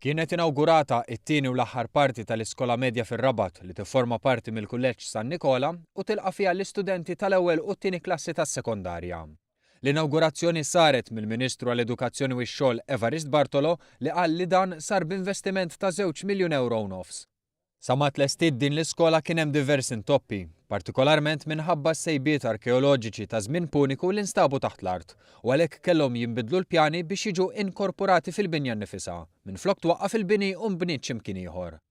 Kienet inawgurata t-tieni u l-aħħar parti tal-Iskola Medja fir-Rabat li tifforma parti mill-Kulleġġ San Nikola u tilqa' fiha l-istudenti tal-ewwel u t-tieni klassi tas-sekondarja. L-inawgurazzjoni saret mill-Ministru għall-Edukazzjoni u x-Xogħol Evarist Bartolo li qal li dan sar b'investiment ta' żewġ miljun ewro u nofs. Sa ma tlestiet din l-iskola kien hemm diversi intoppi, partikolarment minħabba s-sejbiet arkeoloġiċi ta' żmien Puniku li nstabu taħt l-art, u għalhekk kellhom jinbidlu l-pjani biex jiġu inkorporati fil-binja nnifisha, minflok twaqqaf il-bini u nbniet xi mkien ieħor.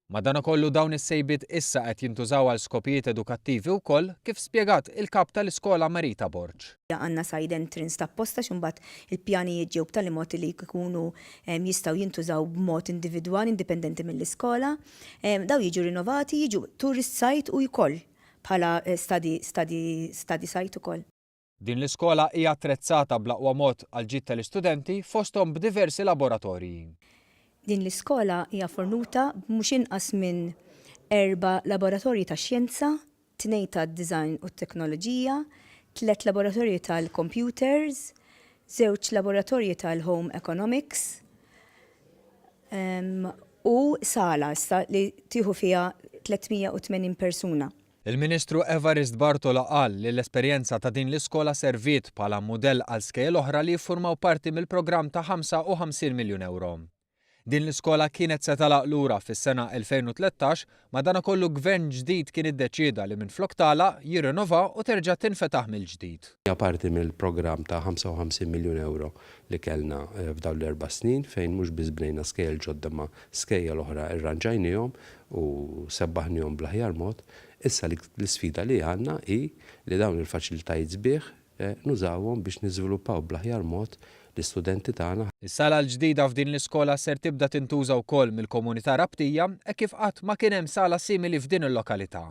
Madanakollu dawn is-sejbiet issa qed jintużaw għal skopijiet edukattivi wkoll, kif spjegat il-Kap tal-Iskola Marita Borg. Għandna side entrance ta' apposta għax imbagħad il-pjanijiet ġew b'tali mod li jkunu jistgħu jintużaw b'mod individwali indipendenti mill-iskola. Dawn jiġu rinnovati, jiġu tourist site u jkoll bħala study, study, study site ukoll. Din l-iskola hija attrezzata bl-aqwa mod għall-ġid tal-istudenti fosthom b'diversi laboratorji. Din l-iskola hija fornuta b'mhux inqas minn erba' laboratorji tax-xjenza, tnejn tad-design u t-teknoloġija, tlett laboratorji tal-computers, żewġ laboratorji tal-home economics u sala issa li tieħu fiha 380 persuna. Il-Ministru Evarist Bartolo qal li l-esperjenza ta' din l-iskola serviet bħala mudell għal skejjel oħra li jiffurmaw parti mill-programm ta' 55 miljun ewro. Din l-iskola kienet se tagħlaq lura fis-sena 2013, madanakollu gvern ġdid kien iddeċieda li minflok tagħlaq, jirrinova u terġa' tinfetaħ mill-ġdid. Hija parti mill-programm ta' 55 miljun ewro li kellna f'dawn l-erba' snin fejn mhux biss bnejna skejjel ġodda imma skejjel oħra rranġajniehom u sebbaħniehom bl-aħjar mod. Issa l-isfida li għandna hi li dawn il-faċilitajiet sbieħ nużawhom biex niżviluppaw bl-aħjar mod l-istudenti tagħna. Is-sala l-ġdida f'din l-iskola ser tibda tintuża wkoll mill-komunità Rabtija hekk kif qatt ma kien hemm sala simili f'din il-lokalità.